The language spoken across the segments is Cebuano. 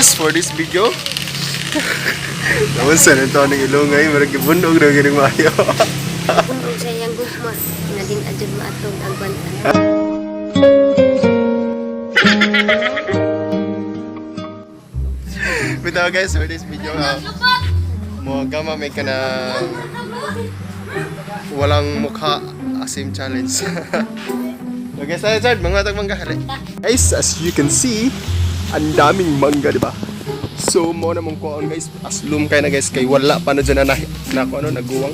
Guys, for this video, naman sa nito ng ilongay, marag gibunog na gining maayo. Puno sa iyang gugma nga din adyon maatong ang banta. Bitaw guys, for this video, mo gama may ka na walang mukha asim challenge. Okay, sa Richard, mga tag mangga hali. Guys, as you can see, ang daming mangga, di ba? So, mo na mong kuhaon guys, aslum kay na guys, kay wala pa na dyan na, na, na ano, naguwang.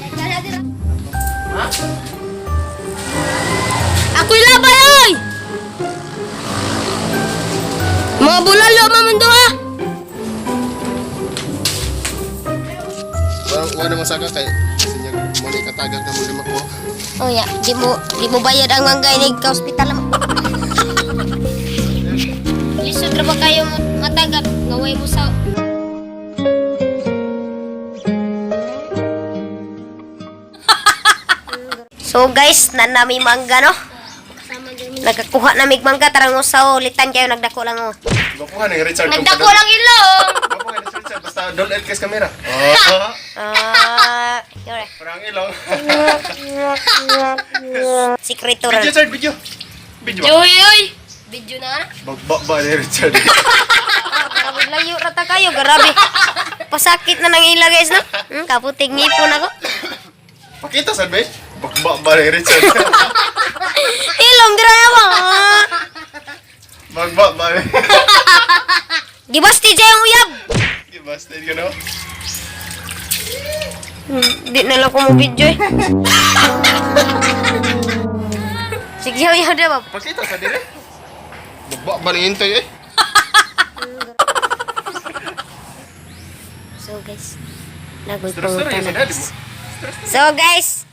Ako'y labay oy! Mga bulalo mamundo ha! Wala, wala naman saka kay kasi niya mo na ikatagal ka mo lima ko. Oh ya, di mo bayad ang mangga ini ka ospital mo. Lisod ra ba kayo matagap ngaway mo sa. So guys, na nami mangga no. Nagkakuha na mig mangga tarang usaw ulitan kayo nagdako lang oh. Bakuha ni Richard. Nagdako lang ilong. Bakuha ni Richard basta don't let kas kamera. Oh. Ah, yun. Parang ilong. Sikreto ra. Video Richard, video. Video. ba? Joy oy. Video na na. Bagba ba ni Richard? Grabe layo ra ta kayo, grabe. Pasakit na nang ila guys no. Kaputing ngipon ako. Pakita sad be. Bagba ba ni Richard? Ilong dira ya ba? Bagba ba ni. Gibasti jay ang uyab. Gibasted ka no? Di na lang ko mo video eh. Sige, uyab na ba? Pakita sa dire. Bagba ba ni Intoy eh? So guys, nagoy Stress pangutan na na daddy guys. mo. So guys,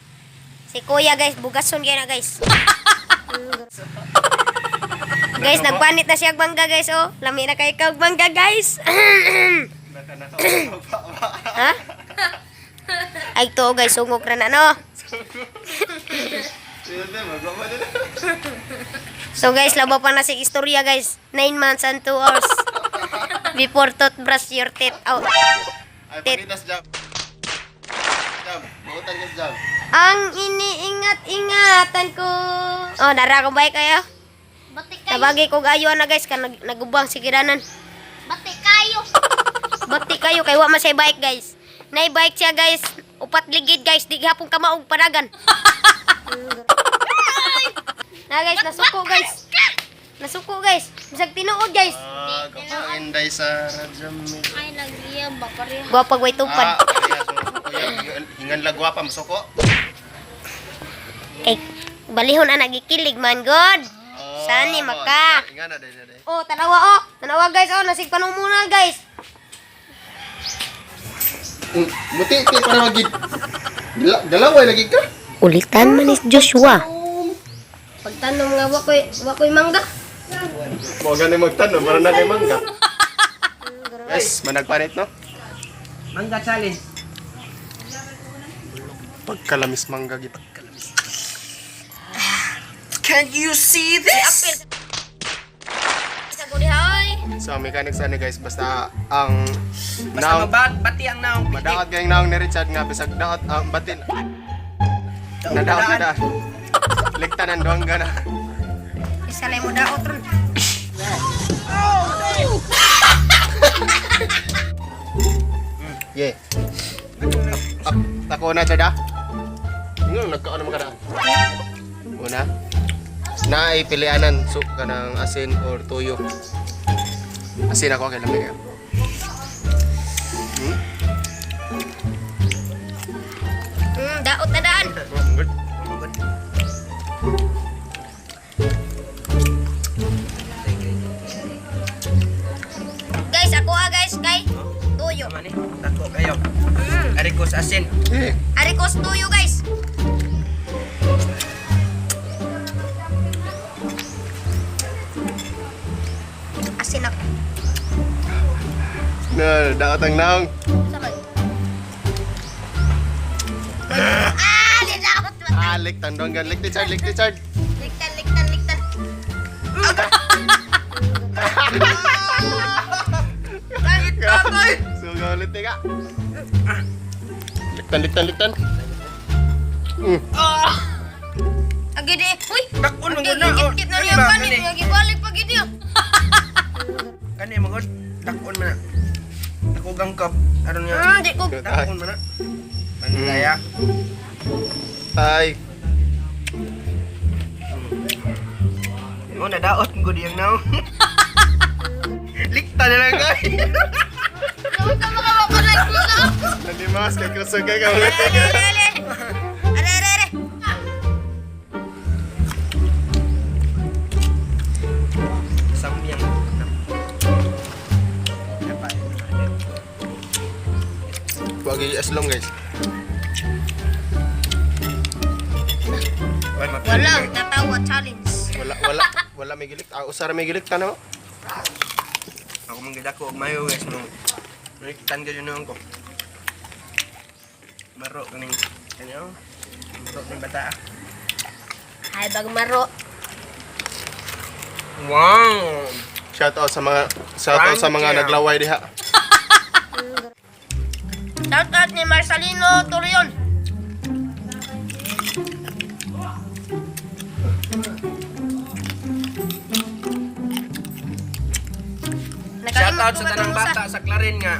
si kuya guys, bugason kayo na guys. Guys, nagpanit na siya og mangga guys oh. Lami na kay kag mangga guys. Ha? Ay to guys, sungok ra na no. So guys, labo pa na si istorya guys. 9 months and 2 hours. Before toothbrush your teeth out. Ay, pakita sa jam. Jam, mautan ka sa jam. Ang iniingat-ingatan ko. Oh, nara ko bike kayo. Bati kayo. Nabagi ko gayo na guys kan nagubang si kiranan. Bati kayo. Bati kayo kay wa man siya bike guys. Nay bike siya guys. Upat ligid guys, di gihapon ka maog panagan. Na guys, nasuko guys. Nasuko guys. Bisag tinuod guys. Ah, kapainday sa radyo. Ay, nagya ba pareha. Gwapag way tupad. Ah, kaya so, kuya, hingan lagwa pa, masoko. Kay balihon ang nagikilig man god. Sani maka. Hingan na, day, day. Oh, tanawa oh. Tanawa guys oh, nasig panumuna guys. Muti, ti, para magid. Dalaway lagi ka. Ulitan man is Joshua. Pagtanom nga wakoy mangga. Mo gani magtanom, para na kay mangga. Guys, managpanit no? Mangga challenge. Pagkalamis mangga gid. Can't you see this? Sa gudi hoy. So, ang mechanics ani guys, basta ang Basta naong, mabat, bati ang naong pitik. madaot kayong naong ni Richard nga bisag daot ang batin. Nadaot na daot. Liktanan duang gana. Isa mo daot ron. Yeah. Up, ako na Chad ah. Ingon nagkaon naman ka na. Una. Naay pilianan so kanang asin or tuyo. Asin ako kay lamig kayo. Daot na daan. Good. Guys, ako ah guys kay tuyo. Tama ni, dako kayo. Arikos asin. Eh, Arikos tuyo guys. Asin ako. Na, daot ang naong. Sama. Ah, di daot. Ah, liktan duang gan. Liktan Chad, liktan Chad. Liktan, liktan, liktan. Galit ka. Liktan, liktan, liktan. Agi di. Uy. Dakon man Agi gud na. oh. gikit na Kani niya ba, kanin. kani? Agi balik pa gid niya. Kani man gud. Dakon man na. Dakugang cup. Aron nga. Ah, di ko. Dakon man na. Mandaya. Tay. Mo nadaot gud yang naong. Likta na lang kay. Daw ka makawakalay ko na. Nanimas kay kusog kay Are, are, are. Are, are, are. Samyang. Wagi aslong guys. Wala, tatawa challenge. Wala wala wala may gilik. Ah, usara may gilik tanaw. Ako man gid ako og mayo guys no. Liktan gid noon ko. Maro kaning kanyo. Maro ning bata. Ah. Ay, bag maro. Wow. Shout out sa mga shout out sa mga Thank you. naglaway diha. Shout out ni Marcelino Torion. Shout out sa tanang bata sa Clarin nga.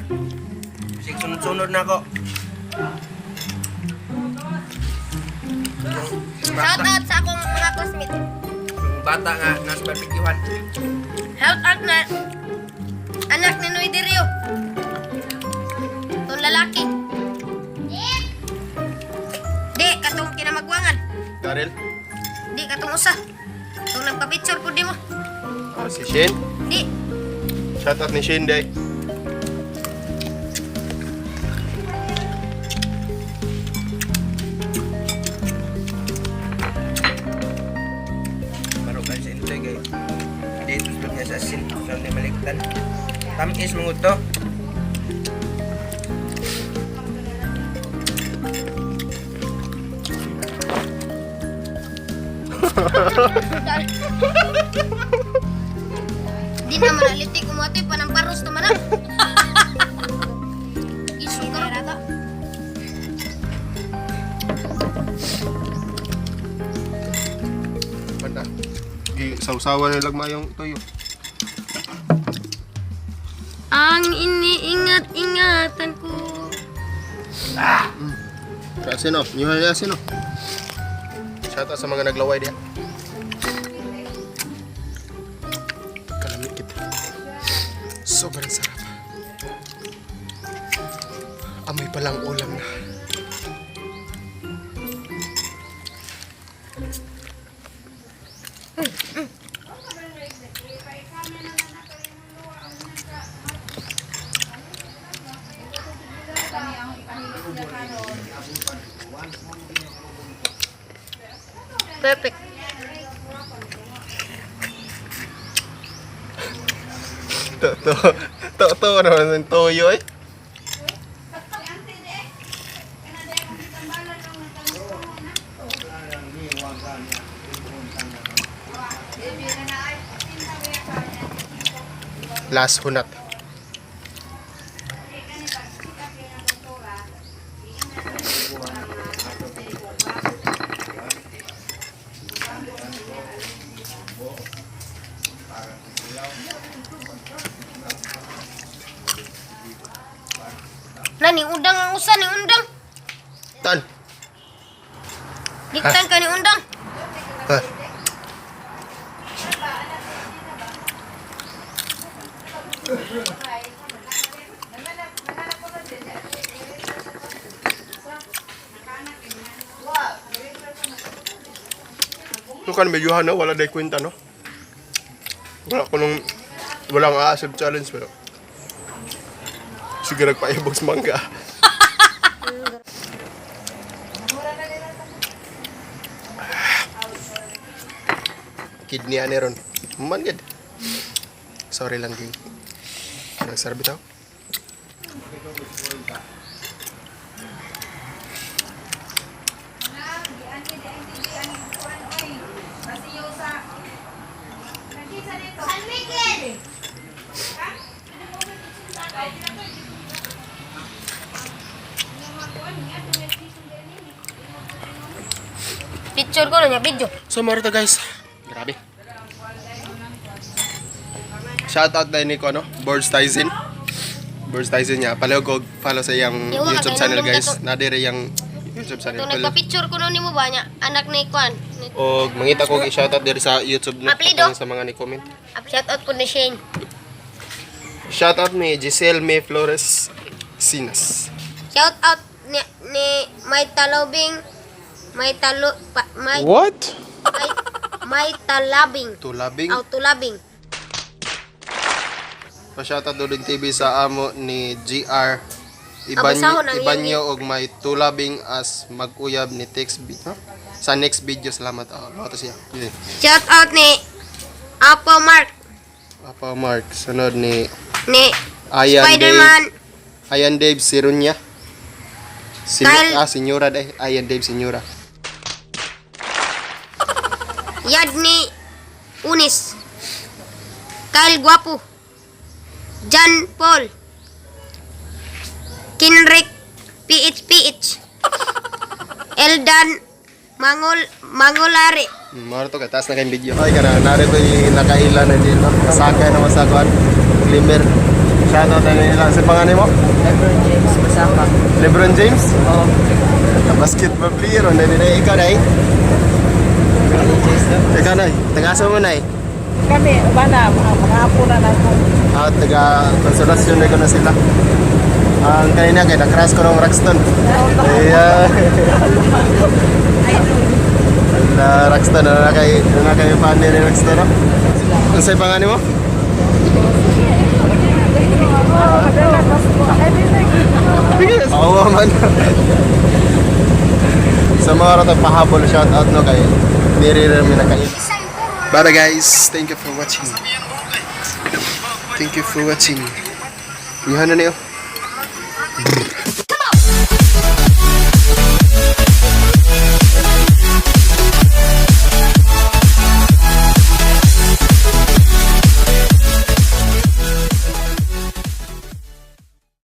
Sig sunod-sunod na ako. Shout out sa akong mga classmate. Bata nga nasa barbecuehan. Shout out na anak ni Noy Derio. Itong lalaki. Di, katong kinamagwangan. Daryl. Di, katong usa. Itong nagpa-picture po di mo. Ah, si Shin. Di, Shout out ni Shin day. Maro ka sa intoy kay dito sulod nga sa asin sa ni maliktan. Tamis mangud to. Di na manalitik umati panamparos naman na. Isu ka rato. Banda. Gi sausawan na lagma yung tuyo. Ang iniingat-ingatan ko. Kasi no, nyuha niya sino. Shout out sa mga naglaway diha. Kalamit kita. Sobrang sarap. Amoy palang ulam na. Perfect. To to to to naman ang toyo eh. Last hunat. Na ni undang ang usa ni undang. Tan. Diktan ka ni undang. Ha. Yung kan medyo no, wala day kwenta no. Wala ko nung walang aasib challenge pero sige nagpaibog sa mangga. Kidney ani ron. Man gid. Sorry lang gid. Nagsarap bitaw. San Miguel! Picture ko na niya, video. So mao to, guys. Grabe. Shout out dahil ni ko ano, Boards Tyson. Boards Tyson niya. Palihog og follow sa iyang Yawa, YouTube kay channel, nandun guys. ka to. Na dire iyang YouTube channel. Ito nagpa-picture ko no nimo ba niya, anak ni Kwan. Og mangita ko og shout out diri sa YouTube no. Apelido? Katong sa mga ni comment. Shout out po ni Shane. Shout out ni Giselle May Flores Sinas. Shout out ni May Talobing, May Talo pa, May What? May Talabing. Tulabing. Aw Tulabing. Pa-shoutout Dudong TV sa amo ni GR Abasahon Ibanyo, ang Ibanyo og may tulabing as mag-uyab ni text huh? Sa next video, salamat. Oh, mao to siya. Yeah. Shout out ni Apo Mark Apa Mark, sunod ni ni Ayan Spider-Man. Dave. Ayan Dave Sirunya. Kyle- Ah, senyora deh. Ayan Dave senyora. Yad ni Unis. Kyle Guapo. John Paul. Kinrick PHPH. Eldan Mangol Mangolari. Mao to kay taas na kay video. Ay kana narito yung nakaila na dito. Sakay na masakuan. Limber. Shoutout na nila. Sa pangalan mo? LeBron James, Masaka. LeBron James? Oo. Basketball player. Ano din ikaw dai? Ikaw nay, taga-asa mo nay? Kami, bana, mga apo na na ako. Ah, taga Consolacion na ko na sila. Ang kanina kay na-crush ko ng Roxton. Ayan. Na Roxton, ano na kay fan ni Roxton, no? Unsay pangalan mo? Oo man. Sa mga ratang pahabol, shout out no kay Niri Rami nakain. Bye bye, guys. Thank you for watching. Thank you for watching. Iha na niyo.